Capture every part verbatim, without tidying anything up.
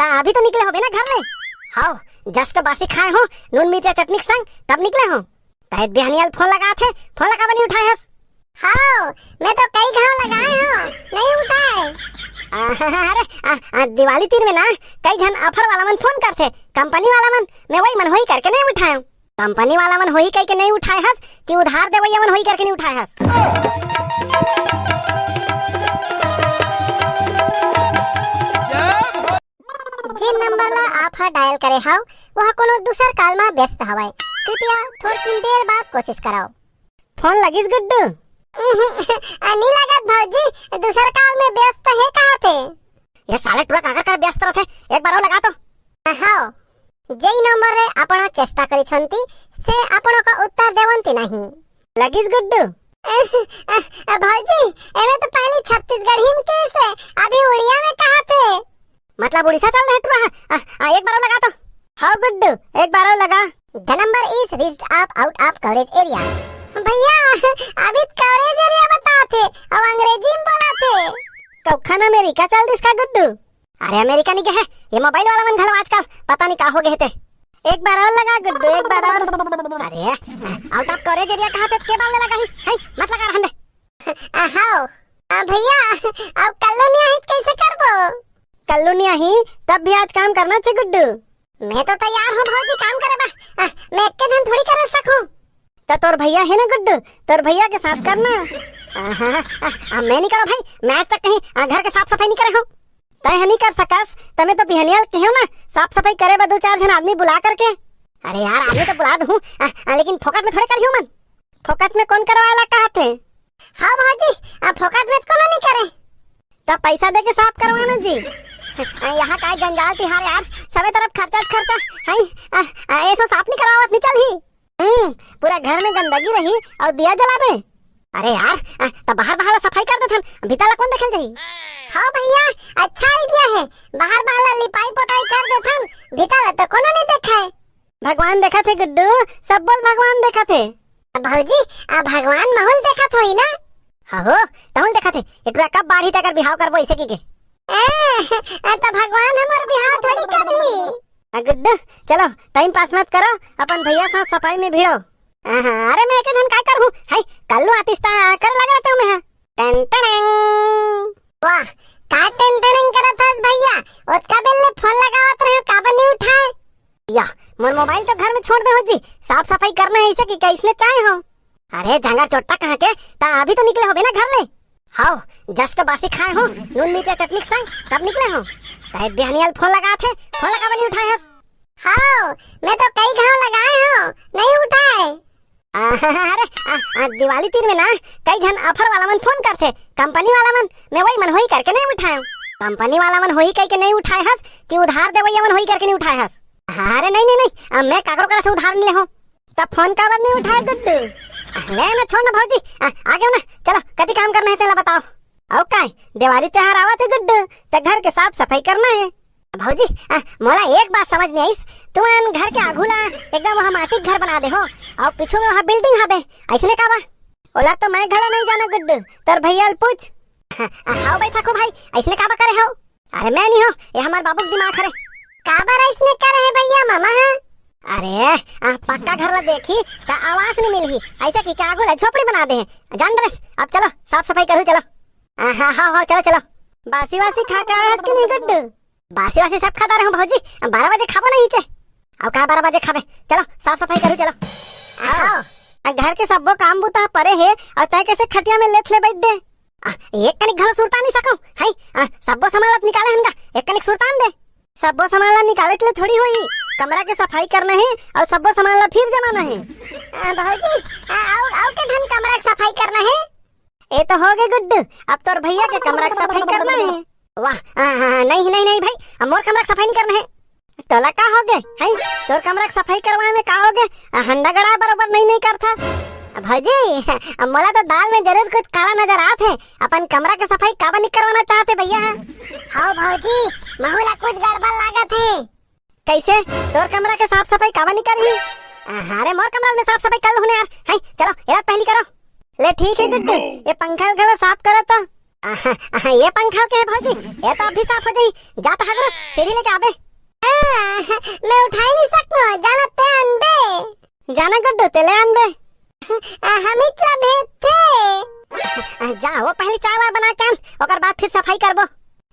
ता अभी तो निकले होबे ना घर ले? हाव, just बासी खाए हो, नून मिर्चा चटनी के संग, तब निकले हो। तहे बिहनिया ले फोन लगात हे, फोन लगा बर नइ उठाए हस। हाव, मैं तो कई घाव लगाए हो, नइ उठाए। अरे, आ, आ, दिवाली तीन में ना, कई झन offer वाला मन फोन करथे, कंपनी वाला मन, मैं वही मन होही करके नइ उठाए हूँ। कंपनी वाला मन होही कहिके नइ उठाए हस कि उधार देवइया मन होही करके नइ उठाए हस? जेन नंबर ला आप हा डायल करे हव, वह कोनो दूसर call मा व्यस्त हवय। कृपया थोड़किन देर बाद कोशिश करव। फोन लगिस गुड्डू? आ, नी लगत भौजी, दूसर call में व्यस्त हे कहाथे। ये साले टुरा काकर कर व्यस्त रथे, एक बार अउ लगा तो। हाव, जेई नंबर रे आपण चेष्टा करिछंती, से आपण का उत्तर देवंती नहीं। लगिस गुड्डू? अ, अ, भौजी, एमे तो पहली छत्तीसगढ़ी में कहिसे, अभी उड़िया में कहाथे। मतलब उड़ीसा चल रहे टुरा? अ, अ, एक बार अउ लगा तो। हाव गुड्डू, एक बार अउ लगा। The number is reached up out of coverage area। भैया, अभी coverage area बताथे, अउ अंग्रेजी में बोलाथे। कौखन अमेरिका चल दिस का गुड्डू? अरे अमेरिका नइ गे हे, ये मोबाइल वाला मन घलो आजकल पता नइ का हो गे हे ते। एक बार अउ लगा गुड्डू, एक बार अउ। अरे, out of coverage area कहाथे, के बार ले लगाही? हे, मत लगा रहन दे। अ, हाव। अ, भैया, अब कल्लू नइ आही त कइसे करबो? कल्लू नइ आही, तब भी आज काम करना चे गुड्डू। मैं तो तैयार हूँ भौजी काम करे बर। अ, मैं एक्के झन थोड़ी करे सकूँ। त तोर भैया हे ना गुड्डू, तोर भैया के साथ करना। अ, अ, अ, मैं नइ करों भाई, मैं आज तक कहीं, अ, घर के साफ सफाई नइ करे हूँ। तय ह नइ कर सकस, त मैं तो बिहनिया ल कहेंव ना, साफ सफाई करे बर दू चार झन आदमी बुला करके। अरे यार, आदमी तो बुला दूँ, अ, अ, लेकिन फोकट में थोड़े करही ओमन। फोकट में कोन करवाए ला कहाथे? हाँ भौजी, अ, फोकट में त कोनो नइ करे। त पैसा दे के साफ करवाना जी। अ, यहाँ काय जंजाल तिहार यार, सबे तरफ खर्चा च खर्चा। हैं, अ, अ, एसो साफ नइ करवावत नइ चलही। हम्म, पूरा घर में गंदगी रही अउ दिया जलाबे। अरे यार, अ, त बाहर बाहर ला सफाई कर देथन, भीतर ला कोन देखे ल जाही? हाँ भैया, अच्छा idea हे, बाहर बाहर ला लिपाई पोताई कर देथन, भीतर ला तो कोनो नइ देखे। भगवान देखत हे गुड्डू, सब बोल भगवान देखत हे। भौजी, अ, भगवान महूँ ल देखत होही ना? हाँ हो, तहूँ ल देखत हे, ए टुरा कब बाढ़ही तेकर बिहाव करबो अइसे कहिके। ए, अ, त भगवान हमर बिहाव थोड़ी करही। अ, गुड्डू, चलो, time pass मत करो, अपन भैया साथ सफाई में भिड़ो। अ, हाँ, अरे मैं एके झन काय करहूँ, हाय, कल्लू आतिस त करे लगे रहते हूँ मैं, हाँ। टन टन। वाह, का टन टन करत हस भैया? ओतका बेर ले फोन लगावत रहे, काबर नइ उठाए? या, मोर मोबाइल तो घर में छोड़ दे हो जी, साफ सफाई करना हे अइसे कहिके अइसने चाहे हो। अरे जांगर चोट्टा कहाँ के, त अभी तो निकले होबे ना घर ले? हाव, just बासी खाए हो, नून मिर्चा चटनी के संग, तब निकले हो। तहे बिहनिया ल फोन लगाथे, फोन लगा बर नइ उठाए हस। हाव, मैं तो कई घाव लगाए हो, नइ उठाए। अरे, आ, आ, दिवाली तीन में ना, कई झन offer वाला मन फोन करथे, कंपनी वाला मन, मैं वही मन होही करके नइ उठाए हूँ। कंपनी वाला मन होही कहिके नइ उठाए हस कि उधार देवइया मन होही करके नइ उठाए हस? अरे नहीं, नहीं, नहीं, अ, मैं काकरो करा से उधार नइ ले हूँ। तब फोन काबर नइ उठाए गुड्डू? ले ना, छोड़ ना भौजी, अ, आगे ना, चलो, कति काम करना हे तेला बताओ। अउ काय, दिवाली तिहार आवत हे गुड्डू, त घर के साफ सफाई करना हे। भौजी, अ, मोला एक बात समझ नइ आइस, तुमन घर के आघू ला एकदम वहाँ माटी के घर बना दे हो, अउ पीछू में वहाँ building हवे, अइसने काबर? ओला तो मैं घलो नइ जानों गुड्डू, तोर भैया ल पूछ। अ, हाव बैसाखू भाई, अइसने काबर करे हो? अरे मैं नइ हों, ये हमर बाबू के दिमाग हरे। काबर अइसने करे हे भैया मामा ह? अरे, अ, पक्का घर ला देखही, त आवास नइ मिलही, अइसे कहिके आघू ला झोपड़ी बना दे हे। जान डरेस, अब चलो, साफ सफाई करहू, चलो। अ, हाँ, हाँ, हाँ, चलो, चलो। बासी वासी खा के आए हस कि नहीं गुड्डू? बासी वासी सब खा डारे हूँ भौजी, बारह बजे खाबो नहीं चे। अउ का बारह बजे खाबे? चलो, साफ सफाई करहू, चलो। आओ। आ घर के सब्बो काम बूता परे हे, अउ तय कइसे खटिया में लेट ले बैठ दे? आ, एक कनिक घलो सुरता नहीं सकव, हाय, आ, सब्बो सामान ला निकाले हन गा, एक कनिक सुरतान दे। सब्बो सामान ला निकाले के ले थोड़ी होही, कमरा के सफाई करना हे, अउ सब्बो सामान ला फिर जमाना हे। आ, भौजी, आ, अउ, अउ के ठन कमरा के सफाई करना हे? ए तो हो गे गुड्डू, अब तोर भैया के कमरा के सफाई करना हे। वाह, आ, आ, नहीं, नहीं, नहीं भाई, अब मोर कमरा के सफाई नहीं करना हे। तोला का हो गे? हैं? तोर कमरा के सफाई करवाए में का हो गे? आ, हंडा गड़ा बरोबर नहीं, नहीं करथस। आ, भौजी, अब मोला तो दाल में जरूर कुछ काला नजर आत हे। अपन कमरा के सफाई काबर नहीं करवाना चाहते भैया? हाँ भौजी, महू ला कुछ गड़बड़ लागत हे। कइसे? तोर कमरा के साफ सफाई काबर नइ करही? अरे, मोर कमरा में साफ सफाई कर लूँ ना यार। हाय, चलो, एला पहली करो। ले, ठीक हे गुड्डू, ये पंखा घलो साफ करो तो। आहा, आहा, ये पंखा के है भौजी, ये तो अभी साफ हो जाही। जा तो हगरू, सीढ़ी लेके आबे। आहा, मैं उठाई नहीं सकूं, जाना ते आनबे। जाना गुड्डू, ते ले आनबे। आ, हम ही तो भेद थे। आ, जा, वो पहली चाय वाय बना के आन, ओकर बाद फिर सफाई करबो।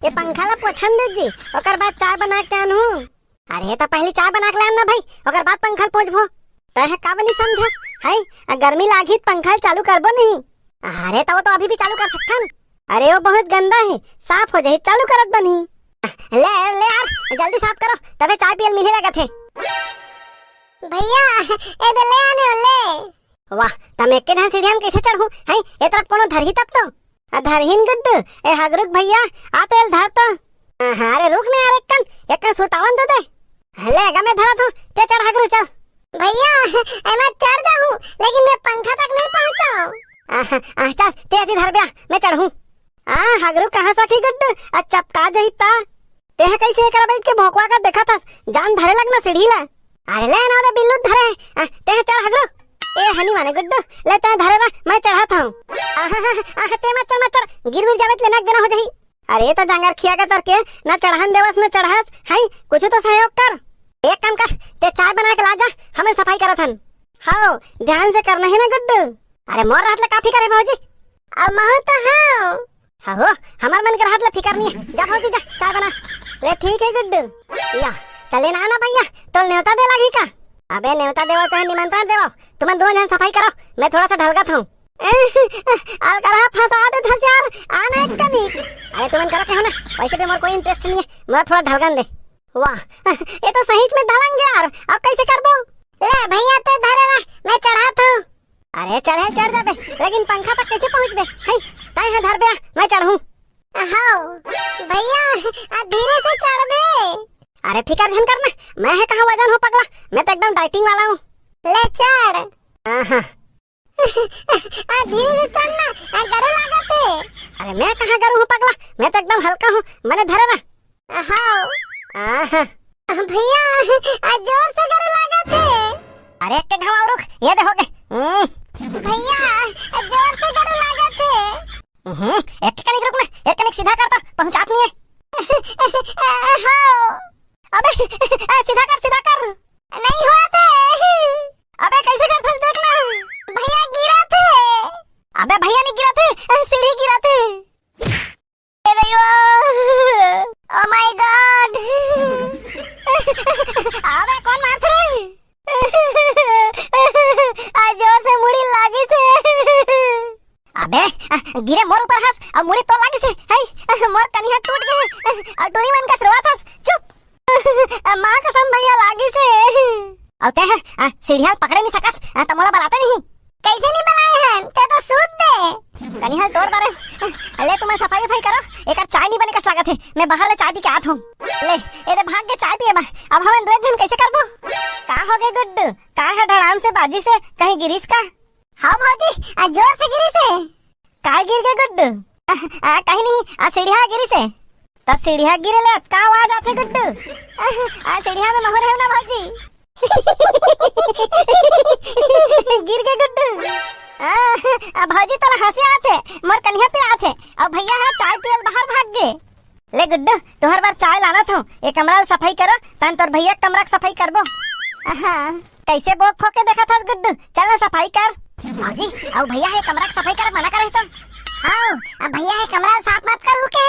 ये पंखा ला पोछन दे जी, ओकर बाद चाय बना के आनहूं। अरे, तो पहली चाय बना के लान ना भाई, ओकर बाद पंखा ल पोंछबो। तैं ह का बनी समझस, है? आ, गर्मी लागही त पंखा ल चालू करबो नहीं। अरे, तो वो तो अभी भी चालू कर सकथन। अरे, वो बहुत गंदा है, साफ हो जाही, चालू करत बनी। ले, ले यार, जल्दी साफ करो, तबे चाय पियल मिले लगत है। भैया, ए दे ले आने हो, ले। वाह, तम एके धान सीढ़िया में कैसे चढ़ू? हैं, ए तरफ कोनो धरही तब तो। आ, धरहीन गुड्डू, ए हगरुक भैया, आ तो एल धर तो। हाँ, अरे रुक ना यार, एक्कन, एक्कन सुतावन तो दे। ले, गा मैं धरत हूँ, ते चढ़ हगरू, चल। भैया, ए मैं चढ़ जाऊँ, लेकिन मैं पंखा तक नहीं पहुँचाऊँ। आहा, आ, चल, ते अति धर ब्या, मैं चढ़ूँ। आ, हगरू कहाँ सखी गुड्डू, आ चपका जही ता। तेह कैसे एकरा बैठ के भोंकवा का देखत हस? जान धरे लग ना सीढ़ी ला। अरे ले ना दे बिल्लू धरे। आ, तेह चढ़ हगरू। ए हनी माने गुड्डू, ले तेह धरे रह, मैं चढ़त हूँ। आहा, आहा, आहा, ते मत चढ़, मत चढ़, गिर मिर जावे त लेना एक देना हो जाही। अरे त जांगर खिया के तरके, ना चढ़न देवस ना चढ़स, हाय, कुछ तो सहयोग कर। एक काम कर, ते चाय बना के ला जा, हमें सफाई करत हन। हाओ, ध्यान से करना है ना गुड्डू। अरे मोर रहत ले का फिकर है भौजी? अब महू तो हाओ। हाँ हो, हमार मन के रहत ले फिकर नहीं है। जा भौजी जा, चाय बना। ले ठीक है गुड्डू। या, त लेना आना भैया, तो नेवता दे लगी का? अबे नेवता देवो चाहे निमंत्रण देवो, तुमन दोनों जन सफाई करो, मैं थोड़ा सा ढलगत हूँ। अलकरहा फंसा दे धस यार, आना एक कनी। अरे तुमन करो कहो ना, वैसे भी मोर कोई इंटरेस्ट नहीं है, मोर थोड़ा ढलगन दे। वाह, ये तो सही में ढलंग यार, अब कैसे करबो? ले भैया ते धरे रह, मैं चढ़ात हूँ। अरे चढ़े चढ़ जाबे, लेकिन पंखा तक कैसे पहुँचबे? हई, ताई है धर बे, मैं चढ़ूँ। हाओ, भैया, आ धीरे से चढ़बे। अरे फिकर झन करना, मैं है कहाँ वजन हो पगला, मैं तो एकदम डाइटिंग वाला हूँ। ले चढ़। आहा। आ धीरे से चढ़ना, आ गरु लागत है। अरे मैं कहाँ गरु हूँ पगला, मैं तो एकदम हल्का हूँ, मैंने धरे ना। हाओ। आहा। भैया, आ जोर से गरु लागत है। अरे एक के घाव और रुक, ये दे हो गए। हम्म। भैया, आ जोर से गरु लागत है। हम्म, एक कनिक रुक ना, एक कनिक सीधा कर तो, पहुंचात नहीं है। हाओ। अबे, ए, सीधा कर, सीधा कर। नहीं हुआ थे। अबे कैसे कर थे, देख ना। भैया गिरा थे। अबे भैया नहीं गिरा थे, ए, सीढ़ी गिरा थे। ए दैवा। Oh my God। अबे कौन मारत रे? आ जोर से मुड़ी लागी से। अबे, आ, गिरे मोर ऊपर हस, अब मुड़ी तो लागी से। हई, आ, मोर कनिहा टूट गए। आ, और डोरी मन का रोवत हस। चुप। आ, माँ कसम भैया लागी से। और ते है, आ, सीढ़िया पकड़े नहीं सकस, आ, तो मोला बलाते नहीं। कैसे नहीं बलाए हैं? ते तो सूत दे। कनिहा तोर बारे। आ, ले तुम सफाई उफाई करो, एक चाय नहीं बने कस लागत है। मैं बाहर ले चाय पी के आत हूँ। ले, ए दे भाग के चाय पिए बा। अब हमन दो जन कैसे करबो? का हो गए गुड्डू? का है धड़ाम से बाजी से कहीं गिरिस का? हाँ भौजी, आ जोर से गिरिस हे। काय गिर गे गुड्डू? आ, आ, कहीं नहीं, आ सीढ़िया गिरिस हे। त सीढ़िया गिरे ले का आवाज आथे गुड्डू? आ, आ सीढ़िया में महू रहे ना भौजी। गिर गे गुड्डू। आ, आ भौजी तोला हंसी आथे, मोर कनिहा पिराथे। अब भैया हा चाय पियल बाहर भाग गे। ले गुड्डू, तुहर बर चाय लानत हूँ। ये कमरा ल सफाई करो, तन तोर भैया के कमरा के सफाई करबो। हाँ, कैसे बोक खो के देखत हस गुड्डू? चल ना सफाई कर। भौजी, अउ भैया हे कमरा के सफाई कर मना करे तो। हाँ, अब भैया हे कमरा ल साफ मत करू के।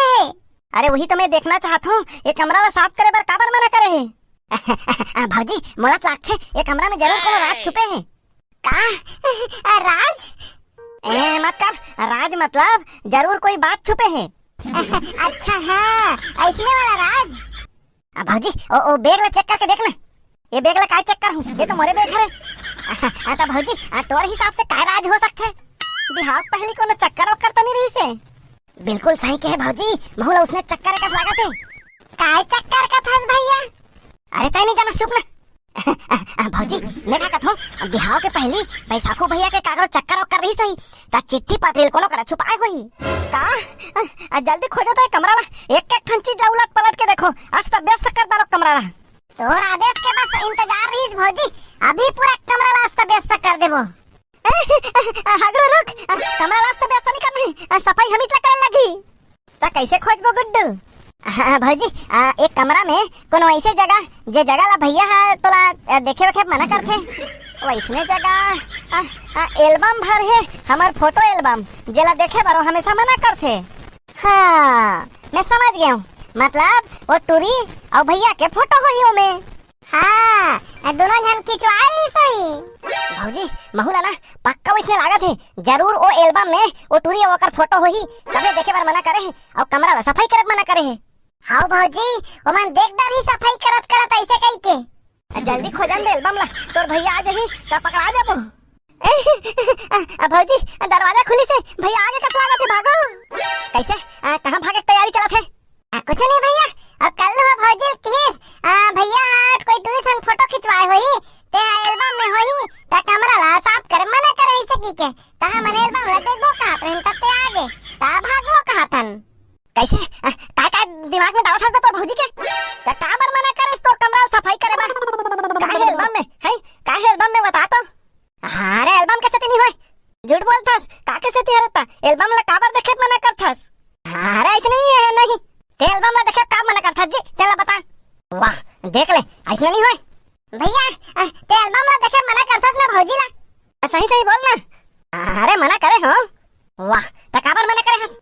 अरे वही तो मैं देखना चाहत हूँ, ये कमरा ला साफ करे बर काबर मना करे हे? भौजी, मोला तो लागथे ये कमरा में जरूर कोनो राज छुपे हे। का? राज? ए, मत कर, राज मतलब जरूर कोई बात छुपे हे। अच्छा हाँ, ऐसने वाला राज। आ, भौजी, ओ, ओ, बैग ला चेक करके देख ना। ये बैग ला काय चेक करहूँ? ये तो मोरे बैग हरे। आ, आ, तो भौजी, आ, तोर हिसाब से काय राज हो सकथे? बिहाव के पहली कोनो चक्कर वक्कर तो नहीं रहिस हे? बिल्कुल सही कहे भौजी, महू ला उसने चक्कर कस लागत हे। काय चक्कर कथस भैया? अरे तैं नहीं जाना, चुप ना। आ, भौजी, मैं का कथों, बिहाव के पहली बैसाखू भैया के काकरो चक्कर वक्कर रहिस होही, त चिट्ठी पत्री ल कोनो करा छुपाए होही। का? आ, आ, जल्दी खोजो तो ये कमरा ला, एक एक ठन चीज ला उलट पलट के देखो, अस्त व्यस्त कर डालो कमरा ला। तोर आदेश के बस इंतजार रहिस भौजी, अभी पूरा कमरा ला अस्त व्यस्त कर देबो। हगरू रुक, कमरा ला तो व्यवस्था नहीं करना है, सफाई हमीच ला करे लगी। त कैसे खोजबो गुड्डू? हाँ भौजी, आ, एक कमरा में कोनो ऐसे जगह, जे जगह ला भैया हा तोला, आ, देखे वेखे मना करथे, वैसने जगह, आ, आ, एल्बम भर हे, हमर फोटो एल्बम, जेला देखे बर वो हमेशा मना करथे। हाँ, मैं समझ गया हूँ, मतलब वो टूरी अउ भैया के फोटो होही ओमे। हाँ, दोनों झन खिंचवा रही सही। भौजी, महू ला ना पक्का वैसने लागत हे, जरूर ओ एल्बम में ओ टूरी अउ ओकर फोटो होही, तबे देखे बर मना करे हे अउ कमरा ला सफाई करे मना करे हे। हाँ भौजी, ओमन देख डरही सफाई करत करत ऐसे कहि के। जल्दी खोजन दे एल्बम ला, तोर भैया आ जाही त पकड़ा देबो। आ, आ, भौजी, दरवाजा खुली से, भैया आगे कस लागत हे, भागो। कैसे? आ, कहाँ भागे के तैयारी चलत हे? आ, कुछ नहीं भैया, अब कल हो भौजी ल किहिस, आ, भैया आज कोई टूरी संग फोटो खिंचवाए होही, ते हा एल्बम में होही, त कमरा ला साफ करे मना करे ऐसे कहि के, त हमन एल्बम ला देखबो कहत रहिन, तब ते आगे, त भागबो कहत हन। कैसे? आ, काय काय दिमाग में डालत हस बे तोर भौजी के? त काबर मना करेस तोर कमरा ला सफाई करे बर? का हे एल्बम में? हैं? का हे एल्बम में बता तो? अरे एल्बम के सेती नहीं होय। झूठ बोलथस, का के सेती हरे त? एल्बम ला काबर देखे मना करथस? अरे ऐसे नहीं है, नहीं। ते एल्बम ला देखे काबर मना करथस जी? तेला बता। वाह, देख ले, ऐसे नहीं होय। भैया, अ, ते एल्बम ला देखे मना करथस ना भौजी ला? अ, सही सही बोल ना। अरे मना करे हो। वाह, त काबर मना करे हस?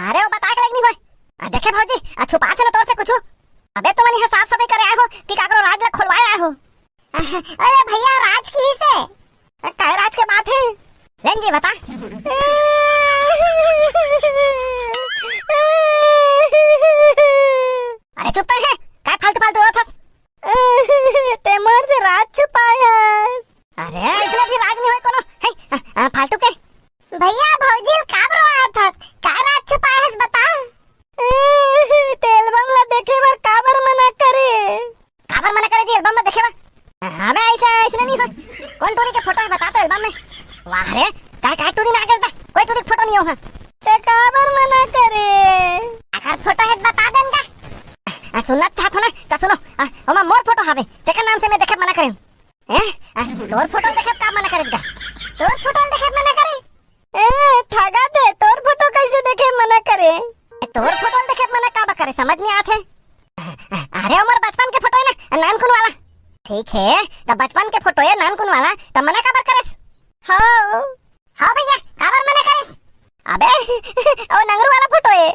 अरे वो बता के लग नहीं होय। अ, देखे भौजी, अ, छुपाथे ना तोर से कुछ। अबे तो मन इहाँ साफ सफाई करे आए हो कि काकरो राज ला खोलवाए आए हो? अरे भैया, राज किहिसे? काय राज के बात हे? लेन जी बता। अरे चुप तो हे, काय फालतू फालतू रोत हस? ते मोर से राज छुपाए हस। अरे इसमें भी राज नहीं होय कोनो, हे, आ, आ, फालतू के। भैया भौजी ल काबर रोवात हस? काय राज छुपाए हस बता। ते एल्बम ला देखे बर काबर मना करे? काबर मना करे जी एल्बम ला देखे बर? अबे ऐसे, ऐसे नहीं हो। कौन टूरी के फोटो हे बता तो एल्बम में? वाह रे, काय काय टूरी में आगे दा? कोई टूरी के फोटो नहीं हो। हाँ। ते काबर मना करे? अगर फोटो हे त बता देन का? आ, सुनना चाहत हो ना, त सुनो। आ, ओमा मोर फोटो हवे, तेकर नाम से मैं देखे मना करे। हैं? आ, तोर फोटो देखे का मना करे का? तोर फोटो देखे मना करे? ए, ठगा दे, तोर फोटो कैसे देखे मना करे? ए, तोर फोटो देखे मना का बा करे, समझ नहीं आत हे। अरे, हमर बचपन के फोटो है ना, नानकुन वाला। ठीक है, त बचपन के फोटो है नानकुन वाला, त मना काबर करेस? हाँ। हाँ भैया, काबर मना करेस? अबे, ओ नंगरू वाला फोटो है।